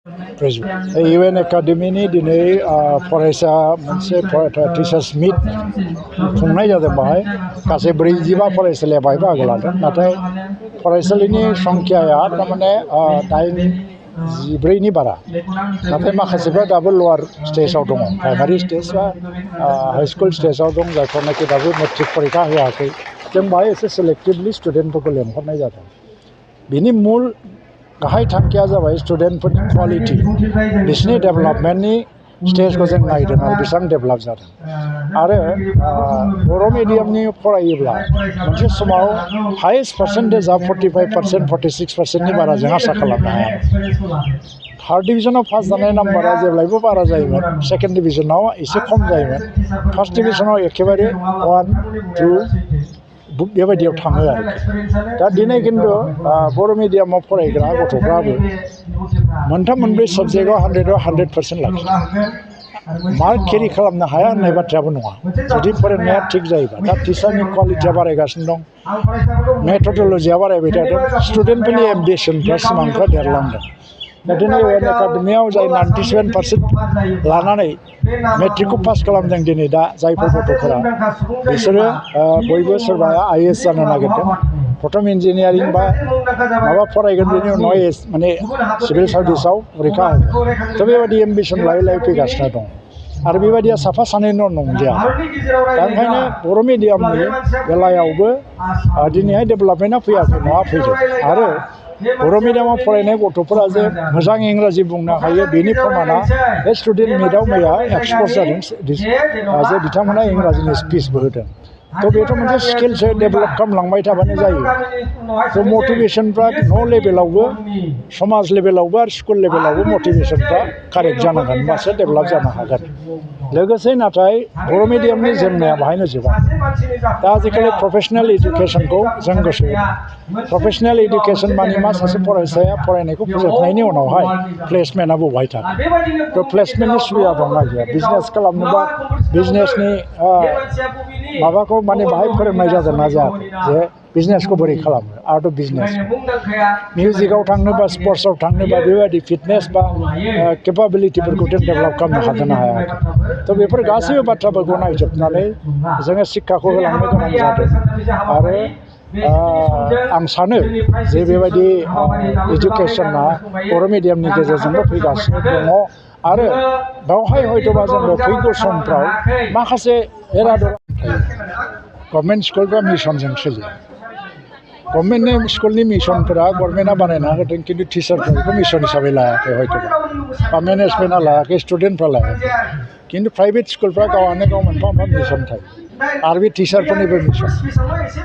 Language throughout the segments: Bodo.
UN एकाडेमिनि दिनै फरायसा मोनसे टिचार्स मिट खुंनाय जादों। बाहाय गासै 44 फरायसालिया बाहाय बाहागो लादों। नाथाय फरायसालिनि संख्याया थारमाने 84 नि बारा। नाथाय माखासेफ्रा दाबो लवार स्टेजाव दङ, प्राइमारि स्टेज बा हाई स्कुल स्टेजाव दं, जायफोरनाखि दाबो मेट्रिक परीक्षा होआखै। जों बाहाय एसे सेलेक्टिभलि स्टुडेन्टफोरखौ लेंहरनाय जादों। बिनि मूल गाहाय थांखिया जाबाय स्टुडेन्टफोरनि क्वालिटि, बिसोरनि डेभेलपमेन्टनि स्टेजखौ जों नायदों आरो बेसेबां डेभेलप जादों। आरो बर' मिडियामनि फरायोब्ला मोनसे समाव हाइस्ट पार्सेन्टेजआ 45%, 46%नि बारा जों आसा खालामनो हायामोन। थार्ड डिभिजनाव पास जानाय नाम्बारा जेब्लायबो बारा जायोमोन, सेकेन्ड डिभिजनाव एसे खम जायोमोन, फार्स्ट डिभिजनाव एखेबारे 1, 2 बेबायदियाव थाङो आरोखि। दा दिनै खिन्थु बर' मिडियामाव फरायग्रा गथ'फ्राबो मोनथाम मोनब्रै साबजेक्टआव 100आव 100% लाखियो। मार्क केरि खालामनो हाया होननाय बाथ्रायाबो नङा, जुदि फोरोंनाया थिग जायोबा। दा टिचारनि क्वालिटिया बारायगासिनो दं, मेथडलजिया बारायबाय थादों, स्टुडेन्टफोरनि एम्बिसनफ्रा, सिमांफ्रा देरलांदों। दा दिनै UN एकाडेमियाव जाय 97% लानानै मेट्रिकखौ पास खालामदों दिनै दा जायफोर गथ'फोरा, बिसोरो बयबो सोरबाया IAS जानो नागिरदों, प्रथम इन्जिनियारिं बा माबा फरायगोन, बेनि उनाव माने सिभिल सार्भिसाव परीक्षा होगोन। थ' बेबायदि एम्बिसन लायै लायै फैगासिनो दं। आरो बेबायदिया साफा सानैल' नंलिया। दा ओंखायनो बर' मिडियामनि बेलायावबो दिनैहाय डेभेलपमेन्टआ फैयाखै नङा, फैदों। आरो बर' मिडियामाव फरायनाय गथ'फोरा जे मोजां इंराजि बुंनो हायो, बेनि प्रमाणा बे स्टुडेन्ट मिटआव मैया एक्सप'ज जादों, जे बिथांमोना इंराजिनि स्पिचबो होदों। थ' बेथ' मोनसे स्किल्ससो, डेभेलप खालामलांबाय थाबानो जायो। थ' मटिभेसनफ्रा न' लेभेलावबो, समाज लेभेलावबो आरो स्कुल लेभेलावबो मटिभेसनफ्रा कारेक्ट जानांगोन, होमबासो डेभेलप जानो हागोन। लोगोसे नाथाय बर' मिडियामनि जेंनाया बाहायनो जोबा। दा आजिखालि प्रफेसनेल इडुकेसनखौ जों गोसो होदों। प्रफेसनेल इडुकेसन माने मा? सासे फरायसाया फरायनायखौ फोजोबनायनि उनावहाय प्लेसमेन्टआ बबेहाय थागोन? थ' प्लेसमेन्टनि सुबिदा दंना गैया? बिजनेस खालामनोबा बिजनेसनि माबाखौ माने बाहाय फोरोंनाय जादों ना जायाखै, जे बिजनेसखौ बोरै खालामो, आर्ट अफ बिजनेस। मिउजिकआव थांनोबा, स्पर्ट्सआव थांनोबा, बेबायदि फिटनेस बा केपाबिलिटिफोरखौ जों डेभेलप खालामनो हादों ना हायाखै? थ' बेफोर गासैबो बाथ्राफोरखौ नायजोबनानै जोङो शिक्षाखौ होलांनो गोनां जादों। आरो आं सानो जे बेबायदि इडुकेसना बर' मिडियामनि गेजेरजोंबो फैगासिनो दङ। आरो बेवहाय हयथ'बा जोङो फैगौ समफ्राव माखासे एरादर थायो। गभर्नमेन्ट स्कुलफ्रा मिसनजों सोलियो। गभर्नमेन्ट स्कुलनि मिसनफोरा गभर्नमेन्टआ बानायना होदों, खिन्थु टिचारफोरखौ मिसन हिसाबै लायाखै हयथ'बा, बा मेनेजमेन्टआ लायाखै, स्टुडेन्टफ्रा लायाखै। खिन्थु प्राइभेट स्कुलफ्रा गावआनो गाव मोनफा मोनफा मिसन थायो। आरो बे टिचारफोरनिबो मिसन।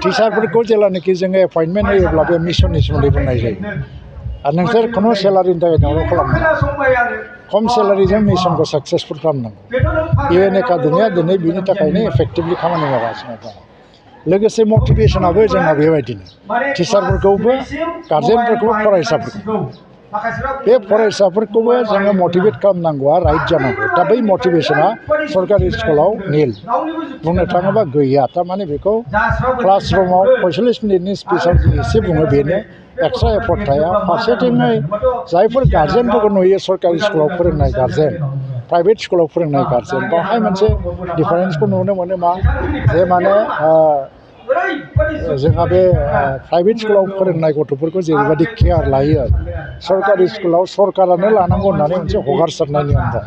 टिचारफोरखौ जेब्लानाखि जोङो एपइन्टमेन्ट होयोब्ला बे मिसननि सोमोन्दै बुंनाय जायो। आरो नोंसोर खुनु सेलारिनि थाखाय दावराव खालामनाङा, खम सेलारिजों मिसनखौ साक्सेसफुल खालामनांगौ। UN एकाडेमिया दिनै बिनि थाखायनो एफेक्टिभलि खामानि मावगासिनो दङ। लोगोसे मटिभेसनाबो जोंना बेबायदिनो, टिचारफोरखौबो, गार्जेनफोरखौबो, फरायसाफोरखौ, बे फरायसाफोरखौबो जोङो मटिभेट खालामनांगौआ राइट जानांगौ। दा बै मटिभेसना सरकारि स्कुलाव निल, बुंनो थाङोबा गैया। थारमाने बेखौ क्लासरुमाव 45 मिनिटनि स्पिचआव जि एसे बुङो बेनो, एक्सट्रा एफर्ट थाया। फारसेथिङै जायफोर गार्जेनफोरखौ नुयो सरकारि स्कुलाव फोरोंनाय गार्जेन, प्राइभेट स्कुलाव फोरोंनाय गार्जेन, बावहाय मोनसे डिफारेन्सखौ नुनो मोनो। मा? जे माने जोंहा बे प्राइभेट स्कुलाव फोरोंनाय गथ'फोरखौ जेरैबायदि केयार लायो, सरकारि स्कुलाव सरकारानो लानांगौ होननानै मोनसे हगारसारनाय नियम दङ।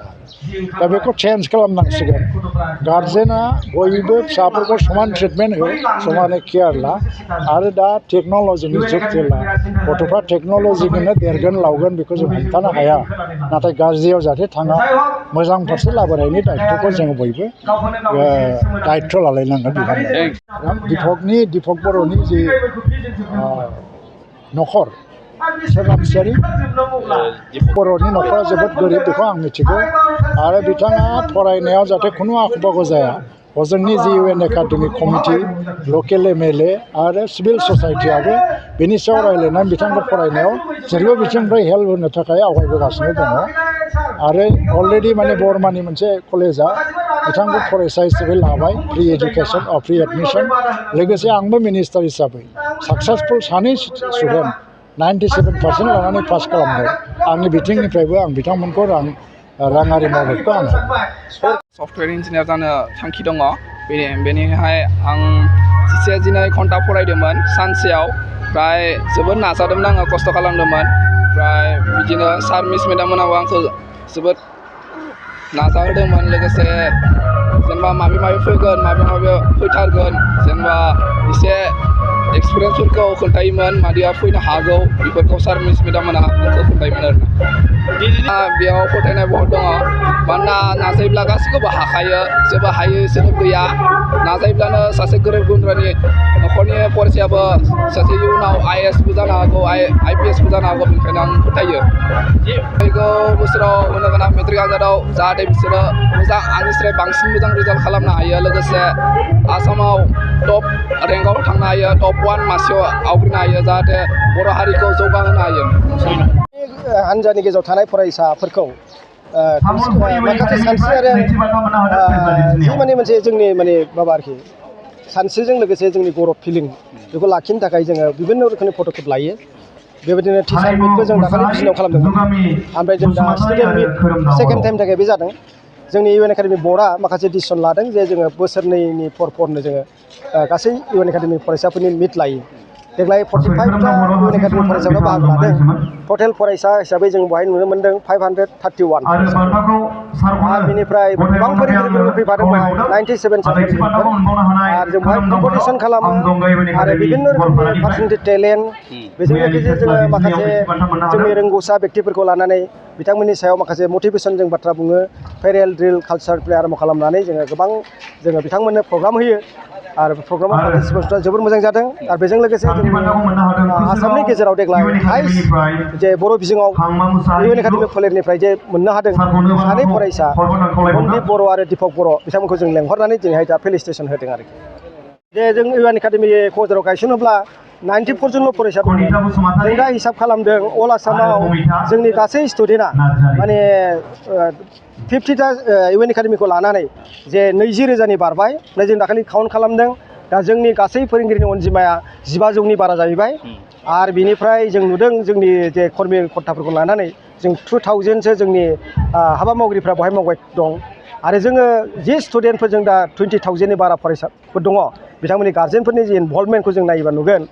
दा बेखौ चेन्ज खालामनांसिगोन। गार्जेना बयबो फिसाफोरखौ समान ट्रिटमेन्ट हो, समानै केयार ला। आरो दा टेक्न'लजिनि जुग जेला, गथ'फ्रा टेक्न'लजिजोंनो देरगोन लावगोन बेखौ जों हमथानो हाया। नाथाय गाज्रियाव जाहाथे थाङा, मोजां फारसे लाबोनायनि दायित्वखौ जों बयबो दायित्व लालायनांगोन। दिपक बर'नि जि न'खर, सोनाबथियारि बर'नि न'खरा जोबोद गोरिब, बेखौ आं मिथिगौ। आरो बिथाङा फरायनायाव जाहाथे खुनु आख' फाख' जाया, हजोंनि जि UN एकाडेमि कमिटि, लकेल MLA आरो सिभिल ससाइटियाबो बेनि सायाव रायज्लायनानै बिथांखौ फरायनायाव जेरैबो बिथिंनिफ्राय हेल्प होनो थाखाय आवगायबोगासिनो दङ। आरो अलरेडि माने बरमानि मोनसे कलेजआ बिथांखौ फरायसा हिसाबै लाबाय, फ्रि एडुकेसन, फ्रि एडमिसन। लोगोसे आंबो मिनिस्टार हिसाबै साक्सेसफुल सानै स्टुडेन्ट 97% लानानै पास खालामबाय आंनि बिथिंनिफ्रायबो आं बिथांमोनखौ राङारि मददखौ आं सफ्टवेयर इन्जिनियार जानो थांखि दङ बेनिहाय आं 12 घन्टा फरायदोंमोन सानसेयाव ओमफ्राय जोबोद नाजादोंमोन आङो खस्थ' खालामदोंमोन ओमफ्राय बिदिनो सार मिस मेडाममोनाबो आंखौ जोबोद नाजाहोदोंमोन लोगोसे जेनेबा माबे फैगोन माबे फैथारगोन जेनेबा एसे एक्सपिरियेन्सफोरखौ खोन्थायोमोन मादिया फैनो हागौ बेफोरखौ सार मिस मेडाममोना आंखौ खोन्थायोमोन आरोना बेयाव फोथायनाय बहुद दङ मानोना नाजायोब्ला गासैखौबो हाखायो जेबो हायै सोदोब गैया नाजायोब्लानो सासे गोरिब गुन्द्रानि न'खरनि फरायसायाबो सासे इयुनाव IAS बो जानो हागौ IPS बो जानो हागौ बेनिखायनो आं फोथायो फैगौ बोसोराव होनो गोनां मेट्रिक आनजादाव जाहाथे बिसोरो मोजां आंनिफ्राय बांसिन मोजां रिजाल्ट खालामनो हायो लोगोसे आसामाव टप रेंकआव थांनो हायो टप 1 मासियाव आवग्रिनो हायो जाहाथे बर' हारिखौ जौगाहोनो हायो हान्जानि गेजेराव थानाय फरायसाफोरखौ माखासे सानस्रि आरो जि मोनसे जोंनि माबा आरोखि सानस्रिजों लोगोसे जोंनि बर' फिलिं बेखौ लाखिनो थाखाय जोङो बिभिन्न रोखोमनि फट'शुट लायो बेबायदिनो टिचार मिटबो जों दाखालि बिजिनाव खालामदोंमोन ओमफ्राय जों दा स्टुडेन्ट मिट सेकेन्ड टाइम थाखाय बे जादों जोंनि UN एकाडेमि बर्डआ माखासे डिसिसन लादों जे जोङो बोसोरनैनि फरनो जोङो गासै UN एकाडेमि फरायसाफोरनि मिट लायो देग्लाय 45टा UN एकाडेमि फरायसाफ्रा बाहागो लादों टटेल फरायसा हिसाबै जों बेवहाय नुनो मोन्दों 531 आरो बेनिफ्राय गोबां फोरोंगिरिफोरबो फैफादों बेवहाय 97 साबजेक्टफोर आरो जों बेवहाय कम्पिटिसन खालामो आरो बिभिन्न रोखोमनि पार्सनेलिटि टेलेन्ट बेजों लोगोसे जोङो माखासे जोंनि रोंगौसा व्यक्तिफोरखौ लानानै बिथांमोननि सायाव माखासे मटिभेसन जों बाथ्रा बुङो फेरेल ड्रिल कालचार प्ले आरम्भ खालामनानै जोङो बिथांमोननो प्रग्राम होयो आरो प्रग्रामाव पार्टिसिपेटफ्रा जोबोर मोजां जादों आरो बेजों लोगोसे आसामनि गेजेराव देग्लाय हाइस्ट जे बर' बिजोङाव UN एकाडेमि कलेजनिफ्राय जे मोननो हादों सानै फरायसा मनदीप बर' आरो दीपक बर' बिथांमोनखौ जों लेंहरनानै दिनैहाय दा फेलिसिटेसन होदों आरोखि जे जों UN एकाडेमि क'क्राझाराव गायसनोब्ला 94 जनल' फरायसा दंमोन जों दा हिसाब खालामदों अल आसामाव जोंनि गासै स्टुडेन्टआ माने 50टा UN एकाडेमिखौ लानानै जे 20,000नि बारबाय ओमफ्राय जों दाखालि काउन्ट खालामदों दा जोंनि गासै फोरोंगिरिनि अनजिमाया 1500नि बारा जाहैबाय आरो बिनिफ्राय जों नुदों जोंनि जे कर्मि कर्ताफोरखौ लानानै जों 2000सो जोंनि हाबा मावगिरिफ्रा बेवहाय मावबाय दं आरो जोङो जे स्टुडेन्टफोरजों दा 20,000नि बारा फरायसाफोर दङ बिथांमोननि गार्जेनफोरनि जे इनभल्भमेन्टखौ जों नायोबा नुगोन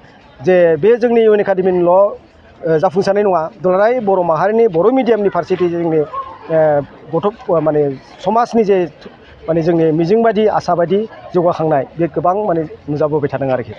जे बे जोंनि UN एकाडेमिनिल' जाफुंसारनाय नङा दुलाराय बर' माहारिनि बर' मिडियामनि फारसेथि जोंनि गथ' माने समाजनि जे माने जोंनि मिजिं बायदि आसा बायदि जौगाखांनाय बे गोबां माने नुजाबोबाय थादों आरोखि